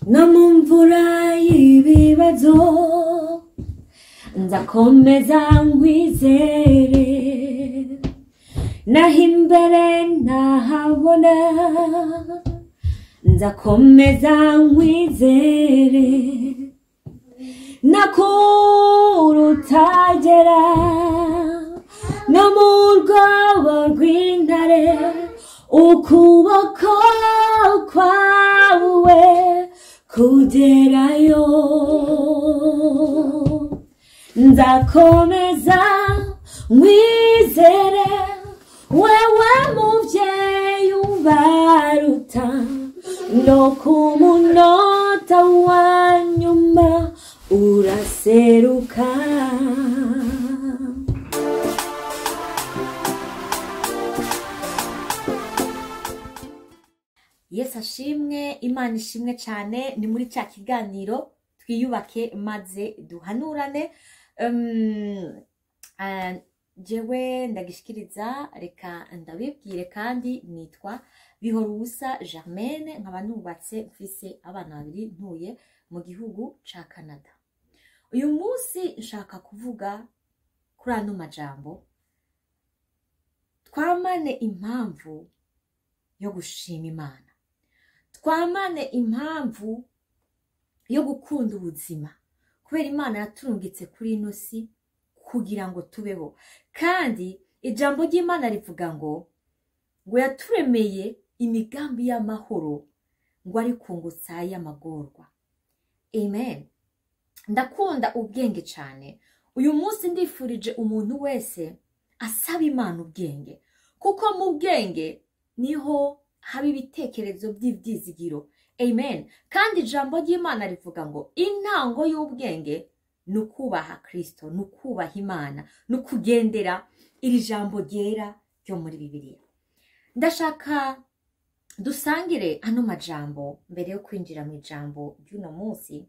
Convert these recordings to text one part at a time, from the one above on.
No mu mvura y'ibibazo nzakomeza nkwizere, naho imbere ntahabona nzakomeza nkwizere, nakuru utagera no mu rwobo rw'intare, ukuboko kwawe kugerayo. Nzakomeza nkwizere, wewe muvyeyi ubaruta, no ku munota wa nyuma uraseruka. Yesu ashimwe, Imana ishimwe cyane. Ni muri cya kiganiro twiyubake maze duhanurane. Jewe ndagishikiriza, reka ndabibwire, kandi nitwa Bihorubusa Germaine, nkaba nubatse, mfise abana babiri, ntuye mu gihugu ca Canada. Uyu munsi nshaka kuvuga kuri ano majambo: twamane impamvu yo gushima Imana, twamane impamvu yo gukunda ubuzima, kubera Imana yaturungitse kuri ino si kugira ngo tubeho. Kandi ijambo ry'Imana rivuga ngo yaturemeye imigambi y'amahoro, ngo ariko ngo si y'amagorwa. Amen. Ndakunda ubwenge cyane. Uyu munsi ndifurije umuntu wese asaba Imana ubwenge, kuko mu bwenge niho haba ibitekerezo by'ibyizigiro. Amen. Kandi ijambo ry'Imana rivuga ngo intango y'ubwenge ni ukubaha Kristo, ni ukubaha Imana, ni ukugendera iri jambo ryera ryo muri Bibiliya. Ndashaka dusangire ano majambo mbere yo kwinjira mu ijambo ry'uno munsi.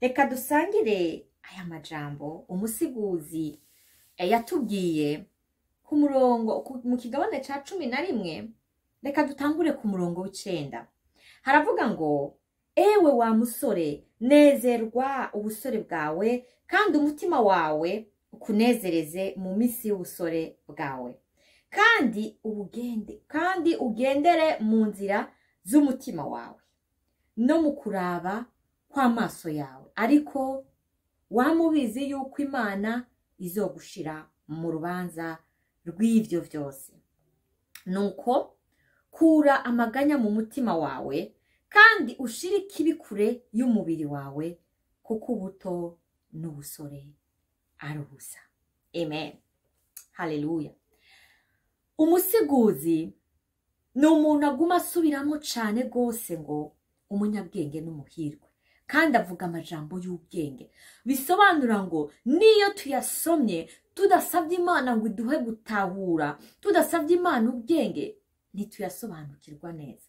Reka dusangire aya majambo umusiguzi yatubwiye ku murongo mu kigabane ca 11. Reka dutangure ku murongo w'9. Haravuga ngo: ewe wa musore, nezerwa ubusore bwawe, kandi umutima wawe ukunezereze mu minsi y'ubusore bwawe, kandi ugendere mu nzira z'umutima wawe no mu kuraba kw'amaso yawe, ariko wamubizi yuko Imana izogushira mu rubanza rw'ivyo vyose. Nuko kura amaganya mu mutima wawe, kandi ushire ikibi kure y'umubiri wawe, kuko ubuto n'ubusore ari ubusa. Amen. Haleluya. Umusiguzi ni umuntu aguma asubiramo cane gose ngo umunyabwenge n'umuhirwe, kandi avuga amajambo y'ubwenge. Bisobanura ngo niyo tuyasomye tudasabye Imana ngo iduhe gutahura, tudasabye Imana ubwenge, ntituyasobanukirwa neza.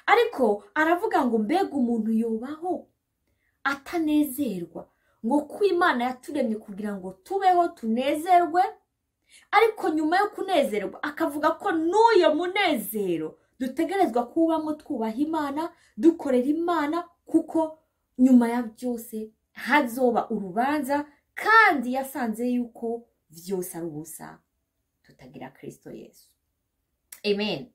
Ariko aravuga ngo mbega umuntu yobaho atanezerwa, ngo ko Imana yaturemye kugira ngo tubeho tunezerwe, ariko nyuma yo kunezerwa akavuga ko n'uyo munezero dutegerezwa kubamo twubaha Imana, dukorera Imana, kuko nyuma ya byose hazoba urubanza, kandi yasanze yuko vyose ari ubusa tutagira Kristo Yesu. Amen.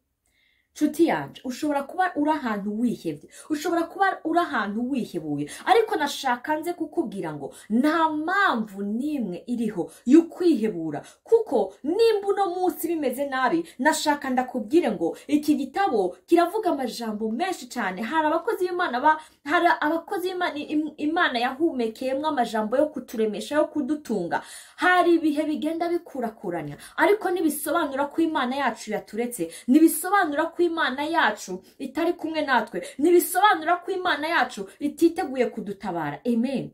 Nshuti yanje, ushobora kuba uri ahantu wihebye, ushobora kuba uri ahantu wihebuye, ariko nashaka nze kukubwira ngo nta mpamvu n'imwe iriho yo kwihebura, kuko nimba uno munsi bimeze nabi, nashaka ndakubwire ngo iki gitabo kiravuga amajambo menshi cyane. Hari abakozi b'Imana, hari abakozi b'Imana Imana yahumekeyemwo amajambo yo kuturemesha, yo kudutunga. Hari ibihe bigenda bikurakuranya, ariko nibisobanura ko Imana yacu yaturetse, nibisobanura ko Imana yacu itari kumwe natwe, nibisobanura ko Imana yacu ititeguye kudutabara. Amen.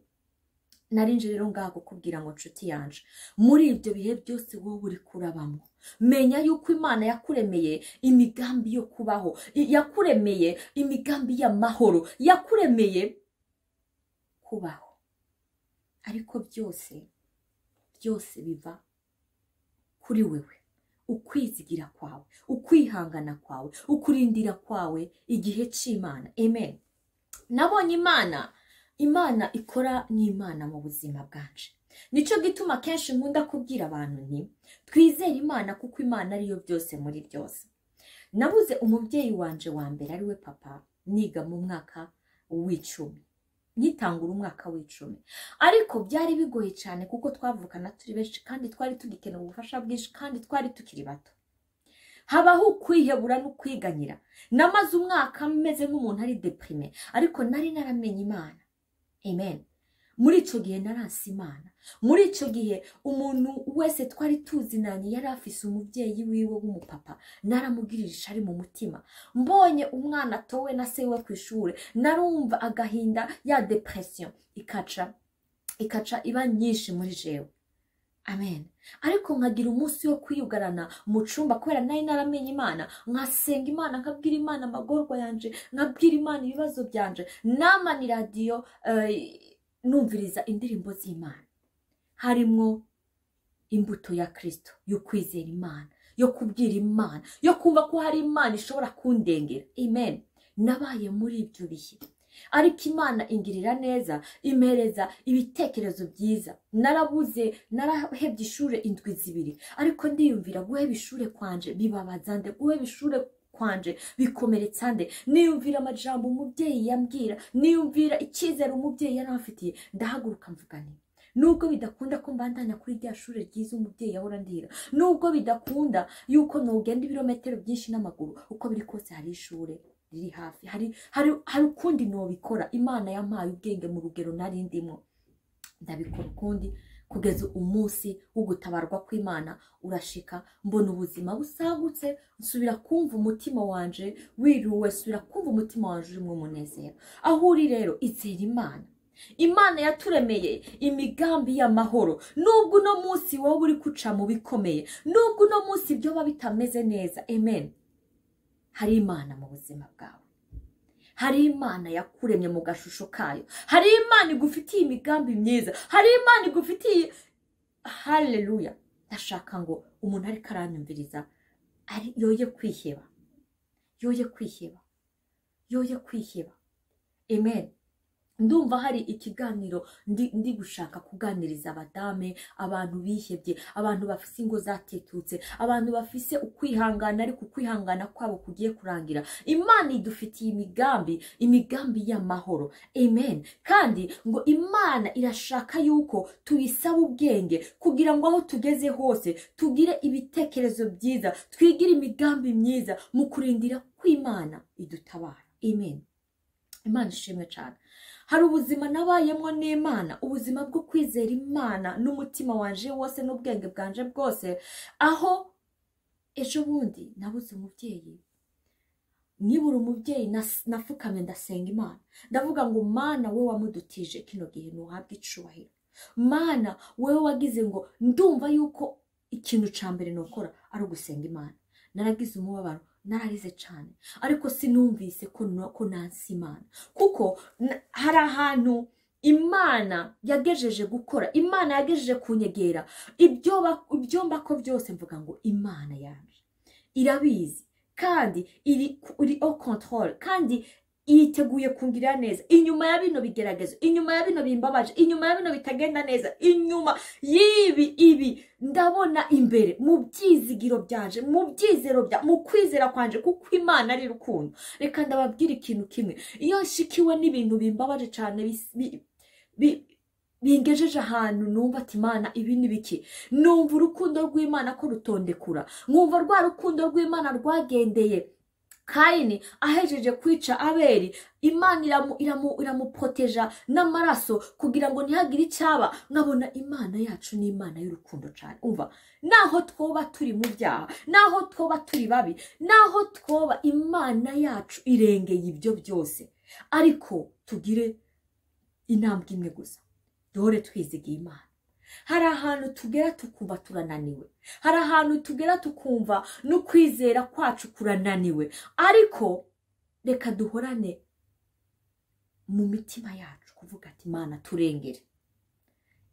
Narinje rero ngaha kukubwira ngo nshuti yanje, muri ibyo bihe byose wowe uri kurabamo, menya yuko Imana yakuremeye imigambi yo kubaho, yakuremeye imigambi y'amahoro, yakuremeye kubaho. Ariko byose byose biva kuri wewe, ukwizigira kwawe, ukwihangana kwawe, ukurindira kwawe igihe c'Imana. Amen. Nabonye Imana ikora n'Imana mu buzima bwanje. Nico gituma kenshi nkunda kubwira abantu nti twizere Imana kuko Imana ariyo byose muri byose. Nabuze umubyeyi wanje wa mbere ari we papa niga mu mwaka w'icumi, nkitangura umwaka w'icumi, ariko byari bigoye cyane kuko twavukana turi benshi kandi twari tugikeneye ubufasha bwinshi kandi twari tukiri bato. Habaho ukwihebura no kwiganyira. Namaze umwaka meze nk'umuntu ari deprime, ariko nari naramenye Imana. Amen. Muri ico gihe naranse Imana. Muri ico gihe umuntu wese twari tuzinanye yari afise umubyeyi wiwe w'umupapa, naramugirira ishari mu mutima. Mbonye umwana atowe na se we kw'ishure, narumva agahinda ya depression ikaca iba nyinshi muri jewe. Amen. Ariko nkagira umunsi wo kwiyugarana mu cumba kubera nari naramenye Imana, nkasenga Imana, nkabwira Imana amagorwa yanje, nkabwira Imana ibibazo byanje. Nama ni radio numviriza indirimbo z'Imana, harimwo imbuto ya Kristo yo kwizera Imana, yo kubwira Imana, yo kumva ko hari Imana ishobora kundengera. Amen. Nabaye muri ibyo bihe, ariko Imana ingirira neza, impereza ibitekerezo byiza. Narabuze, narahebye ishure indwi zibiri, ariko ndiyumvira guheba ishure kwanje bibabaza nde, guheba ishure kwanje bikomeretsa nde. Niyumvira amajambo umubyeyi yambwira, niyumvira icyizere umubyeyi yaramfitiye, ndahaguruka mvuga nti nubwo bidakunda ko mbandanya kuri rya shure ryiza umubyeyi yahora ndira, nubwo bidakunda yuko nogenda ibirometero byinshi n'amaguru, uko biri kose hari ishure riri hafi, hari ukundi nobikora. Imana yampaye ubwenge mu rugero nari ndimo, ndabikora ukundi kugeza umunsi wo gutabarwa kw'Imana urashika, mbona ubuzima busagutse, nsubira kumva umutima wanje wiruwe, nsubira kumva umutima wanje urimo umunezero. Aho uri rero, izera Imana. Imana yaturemeye imigambi y'amahoro. Nubwo uno munsi wowe uri kuca mu bikomeye, nubwo uno munsi ibyo bitameze neza, amen, hari Imana mu buzima bwawe. Hari Imana yakuremye mu gashusho kayo. Hari Imana igufitiye imigambi myiza. Hari Imana igufitiye. Haleluya. Ndashaka ngo umuntu ariko aranyumviriza ari yoye kwiheba, yoye kwiheba, yoye kwiheba. Amen. Ndumva hari ikiganiro ndi gushaka kuganiriza abadame, abantu bihebye, abantu bafise ingo zatetutse, abantu bafise ukwihangana ariko ukwihangana kwabo kugiye kurangira. Imana idufitiye imigambi y'amahoro. Amen. Kandi ngo Imana irashaka yuko tuyisaba ubwenge kugira ngo aho tugeze hose tugire ibitekerezo byiza, twigire imigambi myiza mu kurindira kw'Imana idutabara. Amen. Imana ishimwe cyane. Hari ubuzima nabayemwo n'Imana, ubuzima bwo kwizera Imana n'umutima wanje wose n'ubwenge bwanje bwose, aho ejo bundi nabuze umubyeyi. Nibura umubyeyi nafukamye ndasenga Imana, ndavuga ngo Mana we wamudutije kino gihe ntuhabwe icubahiro. Mana wewe wagize ngo ndumva yuko ikintu ca mbere nokora ari ugusenga Imana. Naragize umubabaro, nararize cyane, ariko sinumvise ko nansi Imana, kuko hari ahantu Imana yagejeje gukora, Imana yagejeje kunyegera. Ibyo mbako byose mvuga ngo Imana yanje irabizi kandi iri au contrôle, kandi yiteguye kungirira neza. Inyuma ya bino bigeragezo, inyuma ya bino bimbabaje, inyuma ya bino bitagenda neza, inyuma y'ibi ibi ndabona imbere mu byizigiro byanje, mu byizero bya, mu kwizera kwanje, kuko Imana ari rukundo. Reka ndababwira ikintu kimwe, iyo nshikiwe n'ibintu bimbabaje cyane bingejeje ahantu numva ati Imana ibi ni biki, numva urukundo rw'Imana ko rutondekura, nkumva rwa rukundo rw'Imana rwagendeye Kaini ahejeje kwica Abeli, Imana iramuproteja n'amaraso kugira ngo ntihagire icyaba. Nkabona Imana yacu ni Imana y'urukundo cyane. Umva, naho twoba turi mu byaha, naho twoba turi babi, naho twoba, Imana yacu irengeye ibyo byose. Ariko tugire intambwe imwe gusa, duhore twizigiye Imana. Hari ahantu tugera tukumva turananiwe, hari ahantu tugera tukumva no kwizera kwacu kurananiwe, ariko reka duhorane mu mitima yacu kuvuga ati Imana turengere.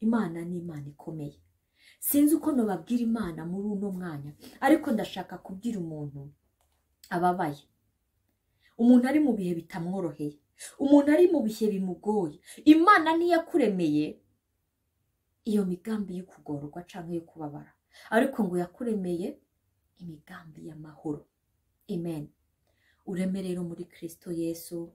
Imana ni Imana ikomeye. Sinzi uko nobabwira Imana muri uno mwanya, ariko ndashaka kubwira umuntu ababaye, umuntu ari mu bihe bitamworoheye, Umuntu ari mu bihe bimugoye, Imana ntiyakuremeye iyo migambi yo kugororwa canke yo kubabara, ariko ngo yakuremeye imigambi y'amahoro. Amen. Ureme rero muri Kristo Yesu.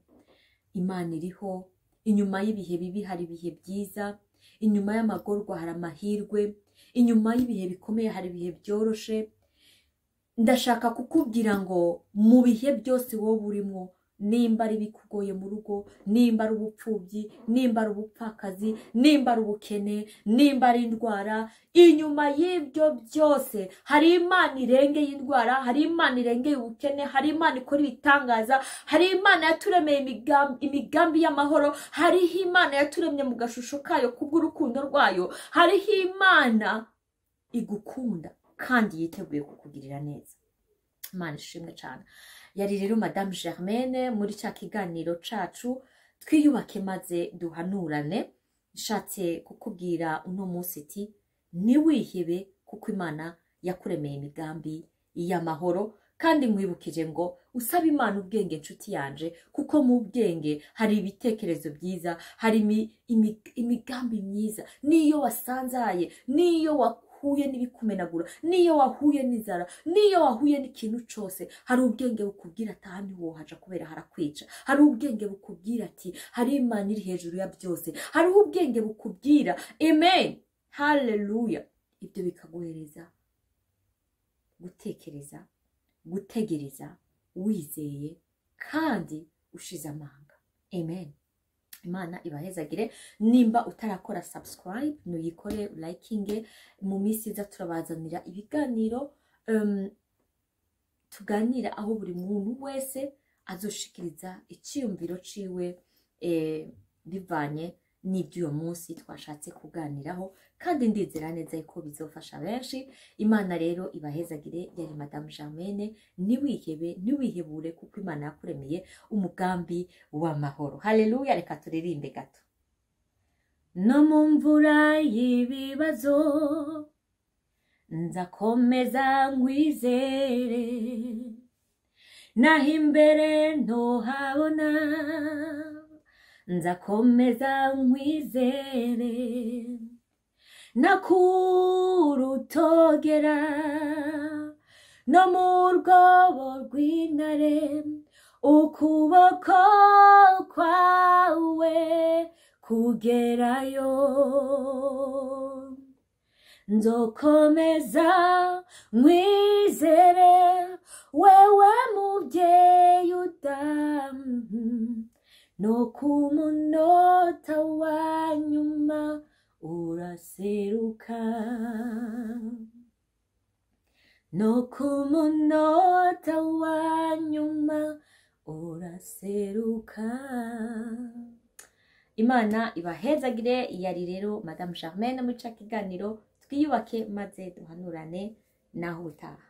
Imana iriho. Inyuma y'ibihe bibi hari ibihe byiza, inyuma y'amagorwa hari amahirwe, inyuma y'ibihe bikomeye hari ibihe byoroshe. Ndashaka kukubwira ngo mu bihe byose wowe urimo, nimba ari bikugoye mu rugo, nimba ari ubupfubyi, nimba ari ubupfakazi, nimba ari ubukene, nimba ari indwara, inyuma y'ibyo byose hari Imana irengeye indwara, hari Imana irengeye ubukene, hari Imana ikora ibitangaza, hari Imana yaturemeye imigambi y'amahoro, hariho Imana yaturemye mu gashusho kayo kubw'urukundo rwayo, hariho Imana igukunda kandi yiteguye kukugirira neza. Imana ishimwe cyane. Yari rero Madame Germaine muri cya kiganiro cacu twiyubake maze duhanurane. Nshatse kukubwira uno munsi iti ntiwihebe, kuko Imana yakuremeye imigambi y'amahoro. Kandi nkwibukije ngo usaba Imana ubwenge nshuti yanje, kuko mu bwenge hari ibitekerezo byiza, hari imigambi myiza. Niyo wasanzaye, niyo wahuye n'ibikumenagura, niyo wahuye n'inzara, niyo wahuye n'ikintu cose, hari ubwenge bukubwira ati aha ntiwohaja kubera harakwica. Hari ubwenge bukubwira ati hari Imana iri hejuru ya byose. Hari ubwenge bukubwira amen, haleluya. Ibyo bikaguhereza gutekereza, gutegereza wizeye kandi ushize amanga. Amen. Imana ibahezagire. Nimba utarakora subscribe, nuyikore, likinge. Mu minsi iza turabazanira ibiganiro tuganira aho buri muntu wese azoshikiriza iciyumviro ciwe bivanye n'iby'uyo munsi twashatse kuganiraho, kandi ndizera neza yuko bizofasha benshi. Imana rero ibahezagire. Yari Madame Germaine. Ntiwihebe, ntiwihebure, kuko Imana yakuremeye umugambi w'amahoro. Haleluya. Reka turirimbe gato. No mu mvura y'ibibazo nzakomeza nkwizere, naho imbere ntohabona nzakomeza nkwizere, nakurutogera no mu rwobo rw'intare, ukuboko kwawe kugerayo. Nzokomeza nkwizere, wewe mubyeyi no ku munota wa nyuma uraseruka, no ku munota wa nyuma uraseruka. Imana ibahezagire. Yari rero Madame Germaine muri ca kiganiro twiyubake maze duhanurane. Naho utaha.